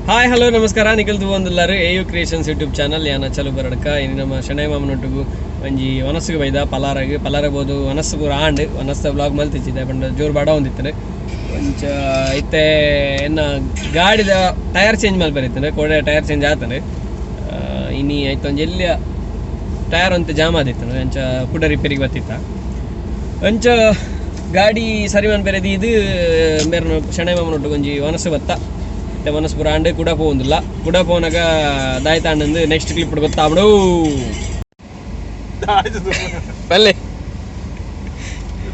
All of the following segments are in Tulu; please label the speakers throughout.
Speaker 1: ಹಾಯ್ ಹಲೋ ನಮಸ್ಕಾರ ನಿಖಿಲ್ ತೂವೊಂದುಲ್ಲಾರು ಎ ಯು ಕ್ರಿಯೇಷನ್ಸ್ ಯೂಟ್ಯೂಬ್ ಚಾನಲ್. ಯಾನ ಚಲು ಬರಡ್ಕ. ಇನಿ ನಮ್ಮ ಶೆಣೈ ಮಾಮನೊಟ್ಟುಗು ಒಂಜಿ ವನಸ್ಸುಗು ಬೈದ ಪಲಾರಗ್ ಪಲಾರ ಬೋದು ವನಸ್ಸು ಪೂರ ಆಂಡ್ ವನಸ್ದ ಬ್ಲಾಗ್ ಮಲ್ತಿಚ್ಚಿದೆ ಪಂಡ ಜೋರು ಬಡ ಒಂದಿತ್ತನೆ ಒಂಚ ಇತ್ತೆ ಎನ್ನ ಗಾಡಿದ ಟೈರ್ ಚೇಂಜ್ ಮಲ್ಪರಿತ್ತನೆ ಕೋಡೆ ಟೈರ್ ಚೇಂಜ್ ಆತನೆ. ಇನಿ ಐತ ಒಂಜಿ ಎಲ್ಲಿಯ ಟೈರ್ ಒಂತೆ ಜಾಮ್ ಆದಿತ್ತನು ಅಂಚ ಕುಡ ರಿಪೇರಿಗೆ ಬತ್ತಿತ್ತ ಅಂಚ ಗಾಡಿ ಸರಿ ಮನ್ಪೆರೆ ಇದು ಮೇರ್ನ ಶೆಣೈ ಮಾಮನೊಟ್ಟುಗು ಒಂಜಿ ವನಸ್ಸು ಬತ್ತ. ಮನಸ್ಸು ಪೂರ ಆಂಡ್ ಕೂಡ ಪೋವೊಂದಿಲ್ಲ ಕೂಡ ಪೋನಾಗ ದಾಯ್ತಾಂಡ್ ನೆಕ್ಸ್ಟ್ ಕ್ಲಿಪ್ ಗೊತ್ತಾಬಿಡು. ಬಲ್ಲೆ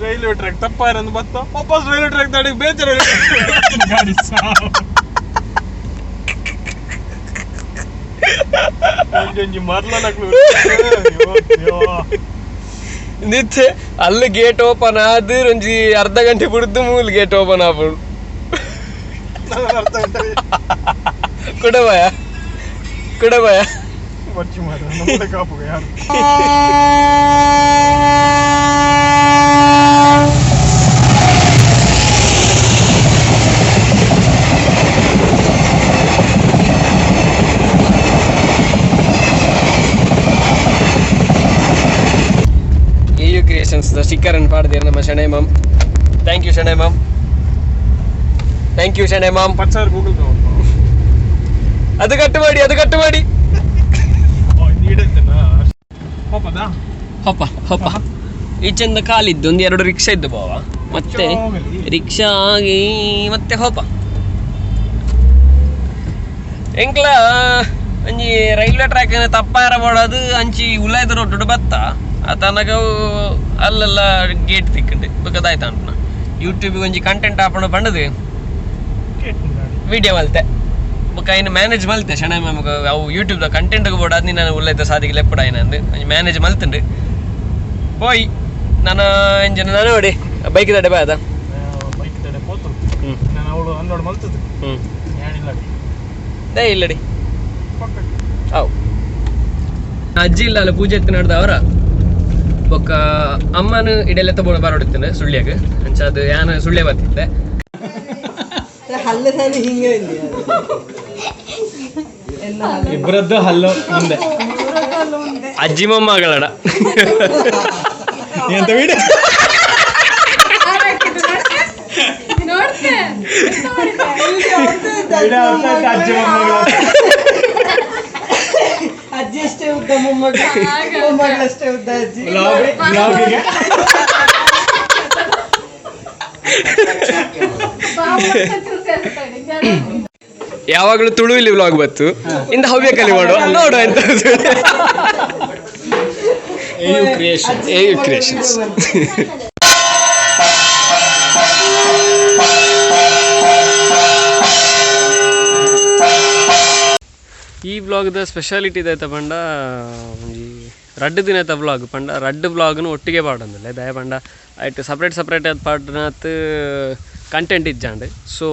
Speaker 2: ರೈಲ್ವೆ ಟ್ರ್ಯಾಕ್ ತಪ್ಪಾರಂದು ಬತ್ತ ವಾಪಸ್ ರೈಲ್ವೆ ಟ್ರ್ಯಾಕ್ ದಾಡಿ ಬೇಜಾರ ಗಾಡಿ ಒಂಜೊಂಜಿ ಮರ್ಲನಕ್ಲು.
Speaker 1: ನಿತ್ಯ ಅಲ್ಲಿ ಗೇಟ್ ಓಪನ್ ಆದ್ ಒಂಜಿ ಅರ್ಧ ಗಂಟೆ ಬಿಡ್ದು ಮೂಲ ಗೇಟ್ ಓಪನ್ ಆಪುಂಡು.
Speaker 2: ಅರ್ಧ ಗಂಟೆ
Speaker 1: ಕುಡಬಾಯ ಕುಡಬಾಯ
Speaker 2: ಬರ್ಚಿ ಮಾರ ನಮ್ಮ ಕಾಪುಗ ಯಾರು.
Speaker 1: ಎ ಯು ಕ್ರಿಯೇಷನ್ಸ್ ಸ್ಟಿಕ್ಕರ್ ಅನ್ನು ಪಾಡ್ದಿರ ನಮ್ಮ Shenoy ma'am. Thank you Shenoy ma'am. Thank you Shenoy ma'am.
Speaker 2: 10,000 Google pay.
Speaker 1: ಅದು ಕಟ್ಟು ಮಾಡಿ, ಅದು ಕಟ್ಟು ಮಾಡಿ. ಹೊಪ್ಪ ಹೊಪ್ಪ ಈಚೆಂದ ಕಾಲಿದ್ದು ಒಂದು ಎರಡು ರಿಕ್ಷಾ ಇದ್ದು ಬಾವ, ಮತ್ತೆ ರಿಕ್ಷಾ ಆಗಿ ಮತ್ತೆ ಹೋಪ ಎಂಕ್ಲ ಒಂಜಿ ರೈಲ್ವೆ ಟ್ರ್ಯಾಕ್ ತಪ್ಪಾರ ಬೋಡದು ಅಂಚಿ ಉಲಾಯ್ದ ರೊಟ್ಟು ಬತ್ತ ಆತನಗ ಅಲ್ಲೆಲ್ಲ ಗೇಟ್ ತಿಕ್ಕಂಡು ಬೊಕ್ಕದಾಯ್ತ ಅಂಟುನ ಯೂಟ್ಯೂಬ್ ಒಂಜಿ ಕಂಟೆಂಟ್ ಆಪಣ ಬಂಡದು ವಿಡಿಯೋ ಮಲ್ತೆ ಬೊಕ್ಕ ಐನ್ ಮ್ಯಾನೇಜ್ ಮಲ್ತೆ ಶಣೆ ಮ್ಯಾಮ್ಗೆ ಅವು ಯೂಟ್ಯೂಬ್ದ ಕಂಟೆಂಟ್ಗೆ ಬೋಡಾದ್ ನಾನು ಉಲ್ಲೈತ ಸಾದಿಗೆ ಲೆಪ್ಪಡ ಐನಂದು ಒಂಜಿ ಮ್ಯಾನೇಜ್ ಮಲ್ತುಂಡು ಪೋಯ್. ನಾನು ಎಂಜಿನ ನಾನು ನೋಡಿ ಬೈಕ್ ದಡೆ ಬಾಯದ
Speaker 2: ಬೈಕ್ ತಡೆ ಪೋತು ನಾನು ಅವಳು ಅನ್ಲೋಡ್ ಮಲ್ತದ್ದು ಏನಿಲ್ಲ.
Speaker 1: ದೇ ಇಲ್ಲಡಿ ಅವು ಅಜ್ಜಿ ಇಲ್ಲ ಅಲ್ಲ ಪೂಜೆ ಎತ್ತಿ ನಡ್ದ ಅವರ ಬೊಕ್ಕ ಅಮ್ಮನ ಇಡೆಲ್ಲ ಬೋಡ ಬರೋಡಿತ್ತೇನೆ ಸುಳ್ಯಾಗ ಅಂಚ ಅದು ಯಾನ ಸುಳ್ಳೆ ಬತ್ತಿದ್ದೆ.
Speaker 3: ಹಲ್ಲು ತಾನೆ ಹಿಂಗೆ ಇದೆ.
Speaker 2: ಇಬ್ಬರದ್ದು ಹಲ್ಲು ಮುಂದೆ
Speaker 1: ಅಜ್ಜಿ ಮೊಮ್ಮಗಳಡ
Speaker 2: ಎಂತ ವಿಡಿಯೋ ಅಜ್ಜಿ ಮೊಮ್ಮಗಳು.
Speaker 3: ಅಜ್ಜಿ ಅಷ್ಟೇ ಉದ್ದ ಮೊಮ್ಮಗಳು, ಮೊಮ್ಮಗಳಷ್ಟೇ ಉದ್ದ ಅಜ್ಜಿ.
Speaker 2: ಬ್ಲಾಗಿಗೆ
Speaker 1: ಯಾವಾಗಲೂ ತುಳು ಇಲ್ಲಿ ವ್ಲಾಗ್ ಬತ್ತು ಇಂದ ಹವ್ಯಕಲಿ ಮಾಡುವ ನೋಡುವ ಎಂತ. A U creations. ಈ ವ್ಲಾಗ್ದ ಸ್ಪೆಷಾಲಿಟಿ ಇದಾಯ್ತ ಪಂಡ ಒಂಜಿ ರಡ್ಡ್ ದಿನದ ವ್ಲಾಗ್ ಪಂಡ ರಡ್ಡ್ ವ್ಲಾಗ್ನು ಒಟ್ಟಿಗೆ ಪಾಡೊಂದುಲ್ಲೆ ದಯ ಪಂಡ ಆಯ್ತು ಸಪ್ರೇಟ್ ಸಪ್ರೇಟ್ ಆದ್ ಪಾಡ್ನಾತ್ ಕಂಟೆಂಟ್ ಇಜ್ಜಾಂಡ್. ಸೊ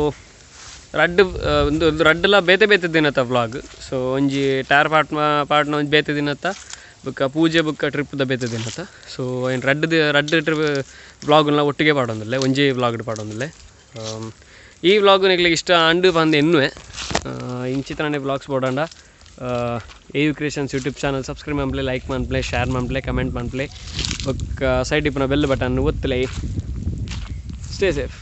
Speaker 1: ರಡ್ಡ್ ಒಂದು ರಡ್ಡ್ಲ ಬೇತೆ ಬೇತೆ ದಿನತ ವ್ಲಾಗ್. ಸೊ ಒಂಜಿ ಟೈರ್ ಪಾಟ್ ಪಾಡ್ನ ಒಂಜಿ ಬೇತೆ ದಿನತ ಬೊಕ್ಕ ಪೂಜೆ ಬೊಕ್ಕ ಟ್ರಿಪ್ದ ಬೇತೆ ದಿನತ. ಸೊ ಐನ್ ರಡ್ಡ್ ರಡ್ಡ್ ಟ್ರಿಪ್ ವ್ಲಾಗ್ಲ ಒಟ್ಟಿಗೆ ಪಾಡೊಂದುಲ್ಲೆ ಒಂಜಿ ವ್ಲಾಗ್ ಪಾಡೊಂದುಲ್ಲೆ. ಈ ವ್ಲಾಗ್ ನಿಕ್ಲೆಗ್ ಇಷ್ಟ ಆಂಡ್ ಪಂದ್ ಎನ್ನುವೆ. ಇಂಚಿತ್ರನೆ ವ್ಲಾಗ್ಸ್ ಬೋಡಾಂಡ A U creations YouTube channel subscribe ಮನ್ಪ್ಲೆ, like ಮನ್ಪ್ಲೆ, share ಮನ್ಪ್ಲೆ, comment ಮನ್ಪ್ಲೆ, ಬೊಕ್ಕ ಸೈಡ್ ಇಪ್ಪುನ ಬೆಲ್ ಬಟನ್ ಒತ್ತುಲೆ. Stay safe.